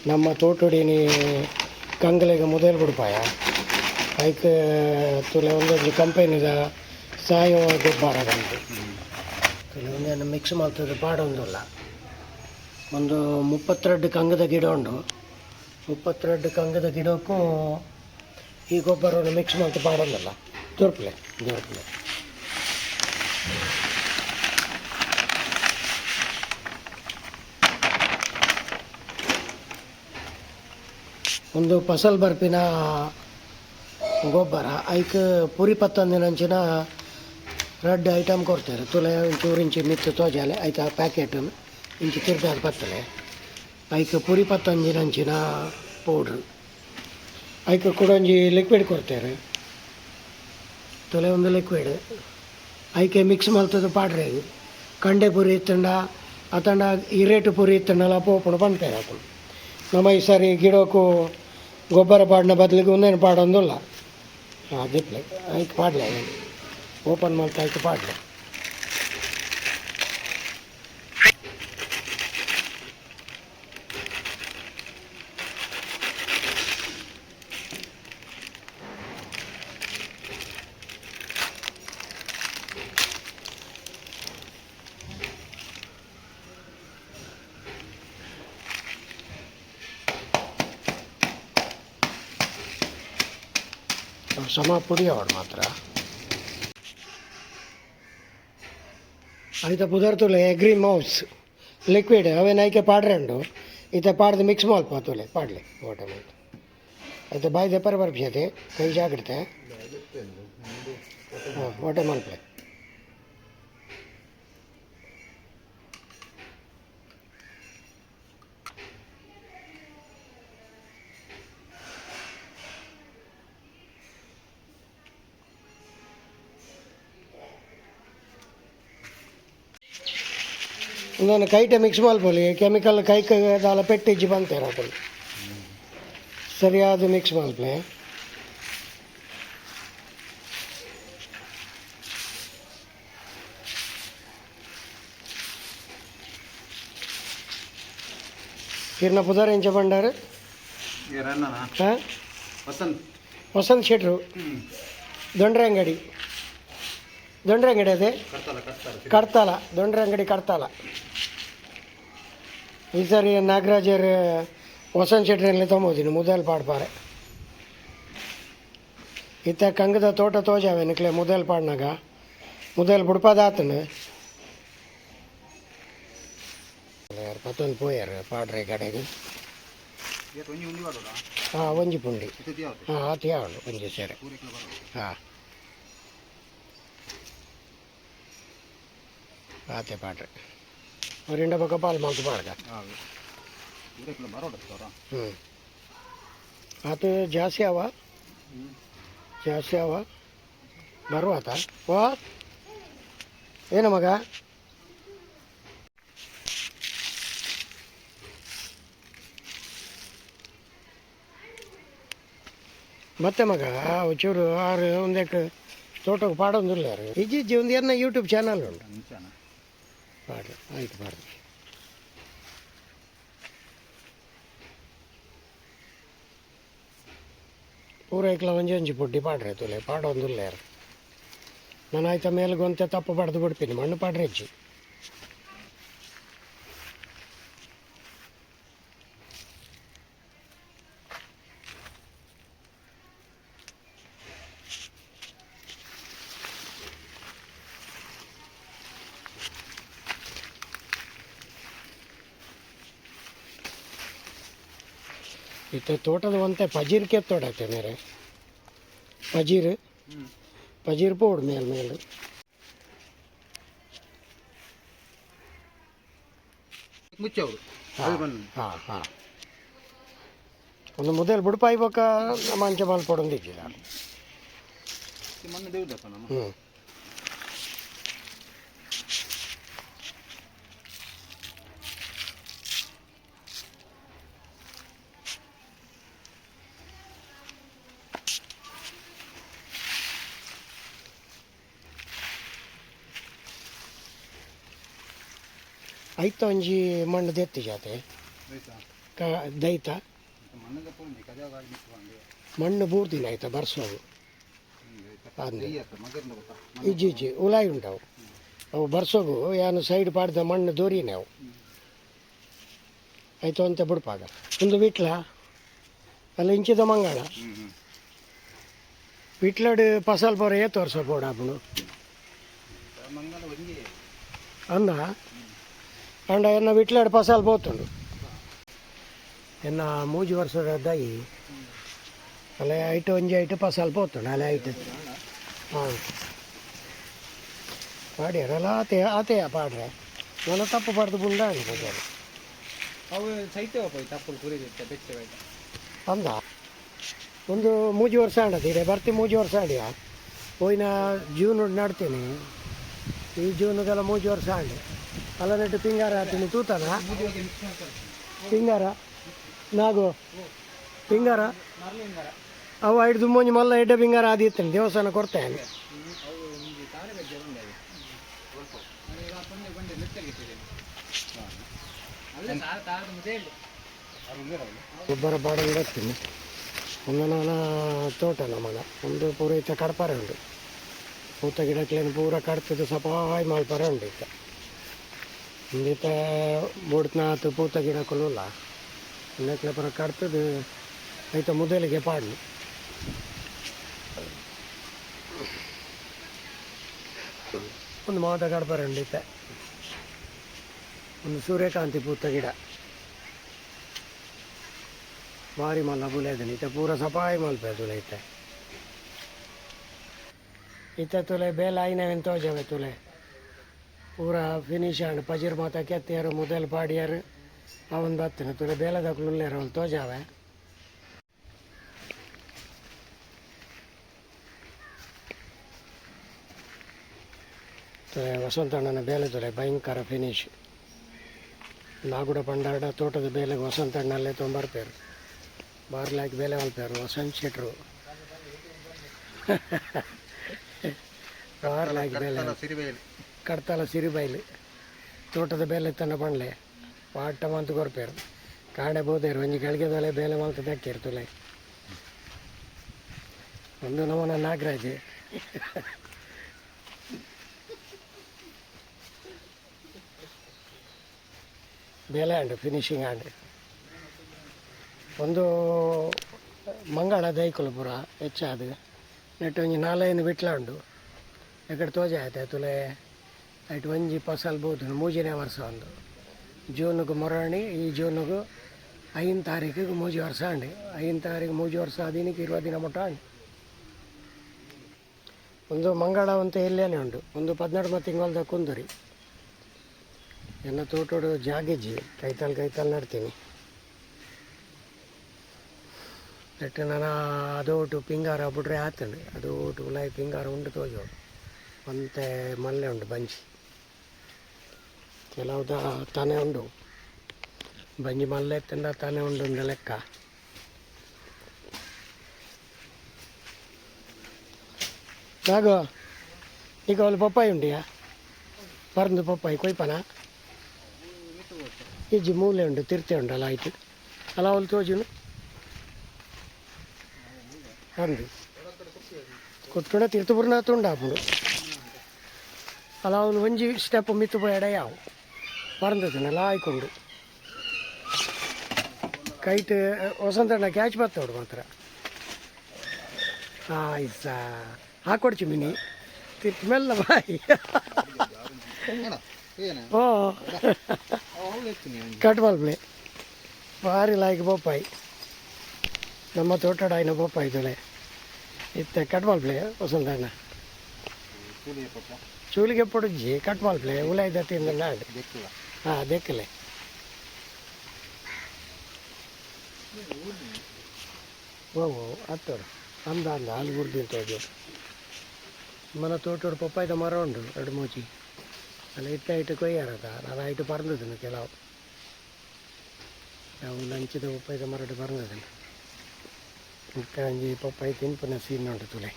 ನಮ್ಮ ತೋಟುಡಿನಿ ಕಂಗ್ಲೆಗ್ ಮುದೆಲ್ ಬುಡ್ಪಾಯ ಐಕ್ ತುಲೆ ಒಂದೊಂಜಿ ಕಂಪೆನಿದ ಸಾವಯವ ಗೊಬ್ಬರ ಬಂದು ತುಲೆ ಒಂದನ್ನು ಮಿಕ್ಸ್ ಮಲ್ತುದು ಪಾಡೊಂದುಲ್ಲ. ಒಂದು 32 ಕಂಗದ ಗಿಡ ಉಂಡು. 32 ಕಂಗದ ಗಿಡಕ್ಕೂ ಈ ಗೊಬ್ಬರವನ್ನು ಮಿಕ್ಸ್ ಮಲ್ತು ಪಾಡೊಂದುಲ್ಲ. ದೊರ್ಪುಲೆ ದೊರ್ಪುಲೆ. ಒಂದು ಫಸಲ್ ಬರ್ಪಿನ ಗೊಬ್ಬರ ಐಕ್ ಪುರಿ ಪತ್ತೊಂದಿನಂಚಿನ ರಡ್ಡ್ ಐಟಮ್ ಕೊಡ್ತಾರೆ. ತುಲೆ ಒಂಚೂರು ಇಂಚಿ ಮಿತ್ತ್ ತೋಜಾಲೆ ಐತ ಪ್ಯಾಕೆಟ್ ಇಂಚಿ ತಿರ್ಗಾದ್ ಬತ್ತಲೆ. ಐಕ್ ಪುರಿ ಪತ್ತೊಂಜಿನಂಚಿನ ಪೌಡ್ರ್ ಐಕ್ ಕುಡೊಂಜಿ ಲಿಕ್ವಿಡ್ ಕೊರ್ತೆರ್. ತುಲೆ ಒಂದು ಲಿಕ್ವಿಡ್ ಐಕೆ ಮಿಕ್ಸ್ ಮಲ್ತುದು ಪಾಡ್ರೆ. ಕಂಡೆ ಪುರಿ ಇತ್ತುಂಡ ಅತ್ತಂಡ ಇರೇಟ್ ಪುರಿ ಇತ್ತುಂಡಲ ಪೋಪುಂಡು ಪನ್ಪೆರ್ ಅಕುಲು. ನಮ ಈ ಸರಿ ಗಿಡೊಕು ಗೊಬ್ಬರ ಪಾಡಿನ ಬದಲಿಗೆ ಉಂದೆನ್ ಪಾಡೊಂದುಲ್ಲ. ಹಾಂ, ದಿಪ್ಲೆ ಐಕ್ ಪಾಡ್ಲೆ, ಓಪನ್ ಮಲ್ತ್ ಐಕ್ ಪಾಡ್ಲೆ. ಸಮ ಪುಡಿ ಆವಡ್ ಮಾತ್ರ. ಐತ ಪುದರ್ ತೂಲೆ, ಎಗ್ರಿ ಮೌಸ್ ಲಿಕ್ವಿಡ್. ಅವೇನು ಐಕೆ ಪಾಡ್ರೆ ಉಂಡು. ಇತ್ತೆ ಪಾಡ್ದು ಮಿಕ್ಸ್ ಮಲ್ಪ ತೂಲೆ. ಪಾಡ್ಲೆ ಓಟೆ ಮಲ್ತ್ ಐತೆ. ಬಾಯಿ ದೆಪ್ಪರೆ ಬರ್ಪಿಯತೆ, ಕೈ ಜಾಗ್ರತೆ. ಹಾಂ, ಓಟೆ ಮಲ್ಪಲೆ. ಉಂದೊಂದು ಕೈಟೆ ಮಿಕ್ಸ್ ಮಲ್ಪೊಲಿ. ಕೆಮಿಕಲ್ ಕೈಕ್ ದಾಲ ಪೆಟ್ಟಿಜ್ಜಿ ಪನ್ಪೆರ್ ಅಕುಲು. ಸರಿಯಾದ ಮಿಕ್ಸ್ ಮಲ್ಪಲೆ. ಇರ್ನ ಪುದರ್ ಎಂಚ ಪಂಡರ್? ಹಾಂ. ವಸಂತ್. ವಸಂತ್ ಶೆಟ್ರು, ದೊಂಡ್ರೆ ಅಂಗಡಿ. ದೊಂಡ್ರೆ ಅಂಗಡಿ ಅದೇ. ಕಡ್ತಾಲ, ಕಡ್ತಾಲ. ಕಡ್ತಾಲ, ದೊಂಡ್ರೆ ಅಂಗಡಿ, ಕಡ್ತಾಲ. ಈ ಸರಿ ನಾಗರಾಜರ್ ವಸಂತ್ ಶೆಟ್ರಲ್ಲಿ ತೊಂಬೋದಿನಿ ಮುದೆಲ್ ಪಾಡ್ಪಾರೆ. ಇತ್ತೆ ಕಂಗದ ತೋಟ ತೋಜಾವೆ ನಿಕ್ಲೆ. ಮುದೆಲ್ ಪಾಡ್ನಾಗ ಮುದೆಲ್ ಬುಡ್ಪಾದಾತನು ಪತ್ತೊಂದು ಪೋಯಾರ ಪಾಡ್ರೆ ಕಡೆಗೆ. ಏತ್ ಒಂಜಿ ಉಂಡಿ ಪಾಡೋಡ? ಹಾಂ, ಒಂಜಿ ಪುಂಡಿ. ಇತ್ತೆ ಯಾವ್ದು? ಹಾಂ, ಆತು ಯಾವಳು ಒಂಜಿ ಸೇರೆ. ಪೂರೈಕ್ಲ ಬರೋದು. ಹಾಂ, ಆತೆ ಪಾಡ್ರೆ. ಅವರಿಂದ ಪಕ್ಕ ಪಾಲ್ ಮಲ್ತು ಪಾಡ್ಗ. ಹೌದು, ಪೂರೈಕ್ಲ ಬರೋಡ ತೋರ. ಹ್ಞೂ, ಆತು ಜಾಸ್ತಿ ಅವ, ಜಾಸ್ತಿ ಅವ ಬರುವಾತ. ಓ, ಏನು ಮಗ? ಮತ್ತೆ ಮಗ ಒಂಚೂರು ಆರು ಒಂದಕ್ಕೆ ತೋಟಕ್ಕೆ ಪಾಡೊಂದಿಲ್ಲ. ಇಜ್ಜಿ ಇಜ್ಜಿ, ಒಂದು ಎನ್ನ ಯೂಟ್ಯೂಬ್ ಚಾನಲ್ ಉಂಟು. ಅಂಚನ. ಪಾಡ್ರಿ, ಆಯ್ತು, ಪಾಡ್ರಿ. ಪೂರೈಕ್ಲ ಒಂಜಿ ಒಂಜಿ ಪುಡ್ಡಿ ಪಾಡ್ರೆ ತುಲೆ. ಪಾಡೊಂದುಲ್ಲ ಯಾರು. ನಾನು ಆಯ್ತ ಮೇಲೆ ಗೊಂತೆ ತಪ್ಪು ಪಡೆದು ಬಿಡ್ತೀನಿ. ಮಣ್ಣು ಪಾಡ್ರೆ ಇಜ್ಜಿ. ಇತ್ತೆ ತೋಟದ ಒಂತೆ ಪಜೀರ್ ಕೆತ್ತೋಡತ್ತೆ ಮೇರೆ. ಪಜೀರ್. ಪಜೀರ್ ಪೋಡು ಮೇಲ್ ಮೇಲ್. ಮುಚ್ಚವರು ಅದು ಬಂದು. ಹಾಂ ಹಾಂ, ಒಂದು ಮೊದಲು ಬುಡ್ಪಾಯಿ ಬೊಕ್ಕ ಮಂಚ ಮಲ್ಪೊಡೊಂದಿಜ್ಜಿಲ್ಲ. ಮಣ್ಣು ದೇವ್ದಪ್ಪ ನಮ್ಮ. ಹ್ಞೂ. ಐತ ಒಂಜಿ ಮಣ್ಣು ದೆತ್ತಿ ಜಾತೆ. ಆಯ್ತಾ? ಕ ದೈತ. ಮಣ್ಣದ ಪೋಂಜಿ ಕಜಾವ ಗಾಡಿ ಮಿತ್ತು. ಮಣ್ಣು ಬೂರ್ದಿನ ಆಯ್ತಾ ಬರ್ಸೋದು. ಅಂದ್. ಮಗರ್ನ ಗೊತ್ತಾ? ಇಜ್ಜಿ ಇಜ್ಜಿ, ಉಲಾಯಿ ಉಂಡವು. ಅವು ಬರ್ಸೋಗು ಯಾನು ಸೈಡ್ ಪಾಡ್ದ ಮಣ್ಣು ದೋರಿನೇ ಅವು. ಆಯ್ತು ಅಂತ ಬಿಡ್ಪಾಗ. ಒಂದು ವಿಟ್ಲ ಅಲ್ಲ, ಇಂಚಿದ ಮಂಗಳ. ಹ್ಞೂ ಹ್ಞೂ. ವಿಟ್ಲಡ್ ಫಸಲ್ ಪೂರ ಏತ್ ವರ್ಷ ಬೋಡಾಪುಂಡು? ಮಂಗಲ ಒಂಜಿ. ಅಂದ ಅಂಡ ಎನ್ನ ವಿಟ್ಲಡ್ ಫಸಲ್ ಪೋತುಂಡು. ಎನ್ನ ಮೂಜಿ ವರ್ಷದ ದೈ ಅಲ್ಲ, ಐಟು ಒಂಜಿ ಐಟು ಫಸಲ್ ಪೋತುಂಡು ಅಲ್ಲ ಐಟು. ಹಾಂ, ಪಾಡ್ಯಾರಲ್ಲ ಆತೆ ಆತೆಯ ಪಾಡ್ರೆ. ನನ್ನ ತಪ್ಪು ಪಾಡ್ದು ಬುಂಡ ಅನ್ಬೋದು. ಅವು ಸೈತೆ ಪೋಯ್ ತಪ್ಪುಲು ಕುರಿದಿತ್ತೆ ಬೆಚ್ಚೆ ಬೈತ. ಅಂದ, ಒಂದು ಮೂಜಿ ವರ್ಷ ಆಂಡದ ಇಡೆ ಬರ್ತಿ. ಮೂಜಿ ವರ್ಷ ಆಂಡಿಯ. ಪೋಯಿನ ಜೂನ್ ನಡ್ತೀನಿ. ಈ ಜೂನ್ಗೆಲ್ಲ ಮೂಜಿ ವರ್ಷ ಆಂಡ್. ಅಲ್ಲ, ನೆಟ್ಟು ಪಿಂಗಾರ ಹಾಕ್ತೀನಿ ತೂತನ. ಪಿಂಗಾರ ನಾಗು ಪಿಂಗಾರ ಅವು ಐಡ್ದು ಮೂಂಜಿ ಮಲ್ಲ ಎಡ್ಡೆ ಪಿಂಗಾರ ಆದಿತ್ತೇನೆ. ದೇವಸ್ಥಾನ ಕೊಡ್ತೇನೆ. ಅವು ಒಂಜಿ ತಾರೆ ಬೆಜ್ಜೆ ಉಂಡೆ ಪಂಡೆ ಮೆತ್ತಗಿಟ್ಟಿದೆ ಅಲ್ಲ ಸಾರ ತಾರದ ಮುದೇಳು. ಗೊಬ್ಬರ ಬಾಡಂಗೆ ಬರ್ತೀನಿ. ಒಂದು ನಾನ ತೋಟ ನಮ್ಮನ ಒಂದು ಪೂರ ಇತ್ತ ಕಡಪಾರೆ ಉಂಡು. ಪೂತ ಗಿಡಕ್ಲೇನು ಪೂರ ಕಡ್ತದ್ದು ಸಪಾಯ್ ಮಲ್ಪರೆ ಉಂಡು ಇತ್ತ. ಒಂದಿತ್ತ ಬೋಡ್ತನಾತು ಪೂತ ಗಿಡಕ್ಕೂ ಒಂದಕ್ಲೆ ಪೂರ ಕಡ್ತದ್ದು ಐತ ಮುದಲಿಗೆ ಪಾಡ್ಲಿ. ಒಂದು ಮಾತ ಕಡಪಾರೆ ಉಂಡು ಇತ್ತ. ಒಂದು ಸೂರ್ಯಕಾಂತಿ ಪೂತ ಗಿಡ ಭಾರಿ ಮಲ್ಲ ಬುಲೆದನಿ. ಇತ್ತೆ ಪೂರ ಸಪಾಯಿ ಮಲ್ಪೆ ತುಲೆ ಇತ್ತೆ. ಇತ್ತೆ ತುಲೆ ಬೇಲೆ ಆಯಿನವೆನ್ ತೋಜವೆ ತುಲೆ. ಪೂರ ಫಿನಿಶ್ ಆಂಡ್. ಪಜಿರ್ ಮಾತ ಕೆತ್ತಿಯರು, ಮುದೆಲ್ ಪಾಡಿಯರು. ಅವನ್ ಬತ್ತಿನ ತುಲೆ ಬೇಲೆದಕ್ಲು ಉಲ್ಲೇರು, ಅವ್ಲು ತೋಜಾವೆ. ತುಲೆ ವಸಂತಣ್ಣನ ಬೇಲೆ ತುಲೆ, ಭಯಂಕರ ಫಿನಿಶ್. ನಾಗುಡ ಪಂಡಾಡ ತೋಟದ ಬೇಲೆಗೆ ವಸಂತಣ್ಣಲ್ಲೇ ತೊಂಬರ್ಪೇರು. ಬಾರ್ಲಾಕಿ ಬೇಲೆ ಮಲ್ಪೇರು ವಸಂತ ಶೆಟ್ರು. ಬಾರ್ಲಾಕಿ ಬೇಲೆ. ಸಿರಿಬೈಲು. ಕಡ್ತಲ ಸಿರಿಬೈಲು ತೋಟದ ಬೇಲೆ ತನ್ನ ಪಂಡ್ಲೆ ಪಾಟ ಮಂತ್ ಕೊರ್ಪೇರು. ಕಾಡೆ ಬೋದೇರು ಒಂಜಿ ಗಳಿಗೆದೊಲೆ ಬೇಲೆ ಮಲ್ತ ದಕ್ಕೇರು ತುಲೆ. ಒಂದು ನಮನ ನಾಗರಾಜ್ ಬೇಲೆ ಆಂಡ್ ಫಿನಿಶಿಂಗ್ ಆಂಡ್. ಒಂದು ಮಂಗಳ ದೈಕುಲು ಪೂರ ಹೆಚ್ಚಾದ್ ನೆಟ್ ಒಂಜಿ ನಾಲೈನ್ ವಿಟ್ಲ ಉಂಡು. ಎಕಡೆ ತೋಜ ಆಯ್ತು ತುಲೆ. ಐಟ್ ಒಂಜಿ ಫಸಲ್ ಬೋದು. ಮೂಜಿನೇ ವರ್ಷ ಒಂದು ಜೂನ್ಗೆ ಮೊರಣಿ. ಈ ಜೂನ್ಗೆ 5 ತಾರೀಕಿಗೆ ಮೂಜಿ ವರ್ಷ ಅಂಡಿ. 5 ತಾರೀಕು ಮೂಜಿ ವರ್ಷ ದಿನಕ್ಕೆ 20 ದಿನ ಮುಟ್ಟ ಅಂಡಿ. ಒಂದು ಮಂಗಳ ಅಂತ ಎಲ್ಲೇನೆ ಉಂಡು. ಒಂದು 12 ತಿಂಗಳದ ಕುಂದುರಿ. ಎನ್ನ ತೋಟೋಡು ಜಾಗಿಜ್ಜಿ, ಕೈತಾಲ್ ಕೈತಾಲ್ ನಡ್ತೀನಿ. ನೆಟ್ಟು ನನ್ನ ಅದೋಟು ಪಿಂಗಾರ ಬಿಡ್ರೆ ಆತಂಡು. ಅದು ಓಟು ಉಲಾಯಿ ಪಿಂಗಾರ ಉಂಡು ತೋಜೋಡು. ಒಂತೆ ಮಲ್ಲೆ ಉಂಡು ಬಂಜಿ. ಕೆಲವುದ ತಾನೇ ಉಂಡು ಬಂಜಿ. ಮಲ್ಲೆ ತಿಂದ ತಾನೇ ಉಂಡು ಉಂಡು ಲೆಕ್ಕ. ನಾಗೋ, ಈಗ ಅಲ್ಲಿ ಪಪ್ಪಾಯಿ ಉಂಡಿಯಾ? ಪರಂದು ಪಪ್ಪಾಯಿ ಕೊಯ್ಪನ ಇಜ್ಜಿ? ಮೂಲೆ ಉಂಡು, ತಿರ್ತೆ ಉಂಡಲ್ಲ ಆಯ್ತು ಅಲ್ಲ. ಅವಳು ತೋಜುನು ಅಂದು ಕೊಟ್ಟುಂಡ ತಿರ್ತು ಪೂರ್ಣ ತುಂಡಾಪುಂಡು ಅಲ್ಲ. ಅವನು ಒಂಜಿ ಸ್ಟೆಪ್ ಮಿತ್ತು ಪೋಯಡ ಯಾವು ಪರಂದತನಲ್ಲ ಆಯ್ಕೊಂಡು ಕೈಟ್ ವಸಂತಣ್ಣ ಕ್ಯಾಚ್ ಬತ್ತೋಡು ಮಾತ್ರ. ಆಯ್ಸ ಹಾಕೊಡ್ಚಿ ಮಿನಿ ತಿರ್ತು ಮೆಲ್ಲ ಬಾಯಿ. ಓ, ಕಟ್ ಮಲ್ಪಲೆ. ಭಾರಿ ಲಾಯ್ಕ್ ಪಪ್ಪಾಯಿ ನಮ್ಮ ತೋಟಡ ಆಯ್ನ ಪಪ್ಪಾಯಿ ತೊಲೆ ಇತ್ತೆ. ಕಟ್ ಮಲ್ಪಲೆ ವಸಂತಣ್ಣ. ಚೂಲಿಗೆ ಪೊಡುಜ್ಜಿ, ಕಟ್ ಮಲ್ಪಲೆ. ಉಲಾಯ್ದ ತಿಂದ ನಾಡು. ಹಾಂ, ದೆಕ್ಕಲೆ. ಓ ಓ, ಅತ್ತೋಡು. ಅಂದ ಅಂದ ಅಲ್ಲಿ ಗುರ್ದಿನ ತೋಜು. మన ತೋಟೋಡು ಪಪ್ಪಾಯ್ದ ಮರ ಉಂಡು ಎರಡು ಮೂಜಿ ಅಲ್ಲ. ಇತ್ತ ಐಟು ಕೊಯ್ಯಾರದ ನಾನು ಐಟು ಪರ್ಂದದನು. ಕೆಲವು ನಾವು ಲಂಚದ ಪಪ್ಪಾಯ್ದ ಮರಡು ಪರ್ಂದದನು. ಇತ್ತ ಒಂಜಿ ಪಪ್ಪಾಯಿ ತಿನ್ಪುನ ಸೀನ್ ಉಂಟು ತುಲೆ.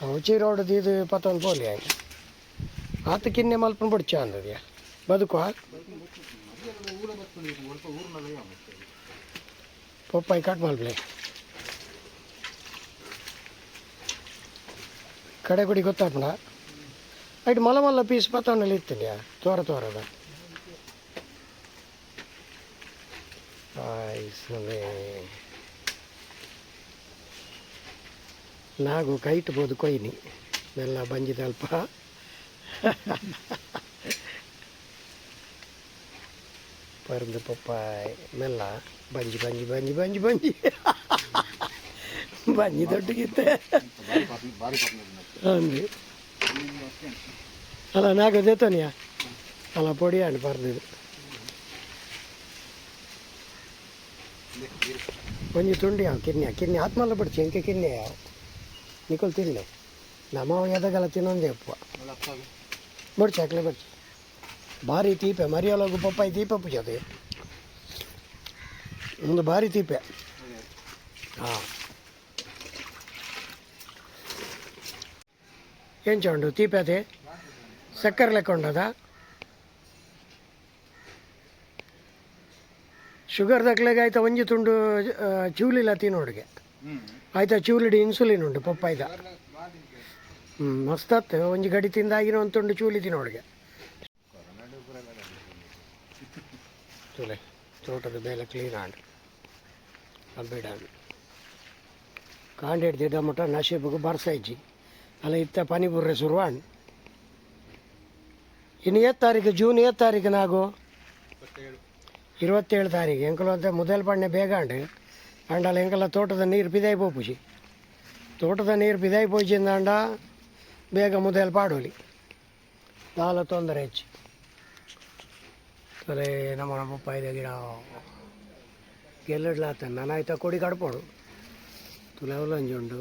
ಅವು ಚೀರೋಡು ದೀದು ಪತ್ತೊಂದು ಪೋಲಿ ಆಯ್ತು ಆತ ಕಿನ್ನೆ ಮಲ್ಪನ ಬುಡ್ಚ ಅಂದದ್ಯಾ ಬದುಕುವ. ಪಪ್ಪಾಯಿ ಕಟ್ ಮಲ್ಪಲೆ ಕಡೆ ಗುಡಿ ಗೊತ್ತಾಪಣ ಐಟ್ ಮಲ್ಲ ಮಲ್ಲ ಪೀಸ್ ಪತ್ತೊಂಡಲ್ಲಿ ಇತ್ತೀನಿ ತೋರ ತೋರದ ನಾಗು ಕೈಟ್ ಬೋದು ಕೊಯ್ನಿ ಮೆಲ್ಲ ಬಂಜಿದಲ್ಪ ಪರಂದು ಪಪ್ಪಾಯ್ ಮೆಲ್ಲ ಬಂಜಿ ಬಂಜಿ ಬಂಜಿ ಬಂಜಿ ಬಂಜಿ ಬಂಜಿ ದೊಡ್ಡಗಿತ್ತೆ. ಅಂದು ಅಲ್ಲ ನಾಗ ದೇತನಿಯ ಅಲ್ಲ ಪೊಡಿ ಅಂಡ್ ಪರ್ದು ಒಂಜಿ ತುಂಡಿ ಯಾವ ಕಿನ್ಯ ಕಿನ್ನಿ ಆತ್ಮಲ್ಲ ಬಿಡ್ಚಿ ಎಂಕೆ ಕಿನ್ನೆ ಯಾವ ನಿಕೋಲ್ ತಿನ್ಲೆ ನಮ್ಮ ಎದಗಲ ತಿನ್ನೊಂದೇ ಅಪ್ಪ ಬಡ್ಚಿ ಹಾಕ್ಲೆ ಬಡ್ಚಿ ಭಾರಿ ತೀಪೆ ಮರಿಯೊಳಗು ಪಪ್ಪಾಯಿ ತೀಪೆ ಪೂಜದೆ ಒಂದು ಭಾರಿ ತೀಪೆ. ಹಾಂ ಎಂಚ ಉಂಡು ತೀಪೆ ಅದೇ ಸಕ್ಕರೆ ಲೆಕ್ಕ ಉಂಡದ ಶುಗರ್ ದಕ್ಲೆಗೆ ಆಯ್ತಾ ಒಂಜಿ ತುಂಡು ಚಿವ್ಲಿಲ್ಲ ತಿನ್ನೋಡಿಗೆ ಆಯ್ತಾ ಚಿವ್ಲಿಡಿ ಇನ್ಸುಲಿನ್ ಉಂಟು ಪಪ್ಪಾಯ್ದ. ಹ್ಞೂ ಮಸ್ತ್ ಒಂಜಿ ಗಡಿ ತಿಂದಾಗಿನ ಒಂದು ತುಂಡು ಚೂಲಿ ತಿನ್ನೋಡಿಗೆ. ತುಲೆ ತೋಟದ ಮೇಲೆ ಕ್ಲೀನ್ ಆಂಡ್ ಅಬ್ಬಿಡ ಕಾಂಡೇಡ್ ದಿಡ ಮುಟ್ಟ ನಶೀಬುಗು ಬರ್ಸ ಇಜ್ಜಿ ಅಲ್ಲ ಇತ್ತ ಪನಿ ಬುರ್ರೆ ಶುರುವಾಂಡ್. ಇನ್ನು ಏತ್ ತಾರೀಕು? ಜೂನ್ ಏತ್ ತಾರೀಕು ನಾಗು? 27 ತಾರೀಕು. ಎಂಕಲು ಅಂತ ಮೊದಲ ಪಣ್ಣೆ ಬೇಗ ಅಂಡ್ ಅಂಡಲ ಎಂಕಲ ತೋಟದ ನೀರು ಪಿದಾಯಿ ಪೋಪುಜಿ. ತೋಟದ ನೀರು ಪಿದಾಯಿ ಪೋಜಿಂದಾಂಡ ಬೇಗ ಮೊದಲು ಪಾಡೋಲಿ ದಾಲ ತೊಂದರೆ ಹೆಚ್ಚು. ತಲೆ ನಮ್ಮ ಪಪ್ಪಾಯಿದ ಗಿಡ ಗೆಲ್ಲಡ್ಲಾತ ನಾನು ಆಯ್ತಾ ಕೊಡಿ ಕಡ್ಪೋಡು ತುಲೆ ಒಂಜಿ ಉಂಡು.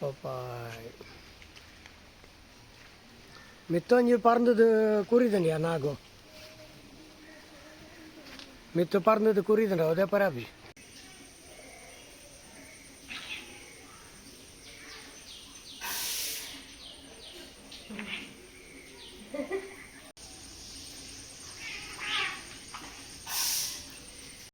ಪಪ್ಪಾಯ್ ಮಿತ್ತೊಂಜಿ ಪರ್ಂದದು ಕುರಿದನಿಯ ನಾಗು ಮಿತ್ತು ಪರ್ಂದದು ಕುರಿದಂಡ ಅದೇ ಪರಾಬಿ.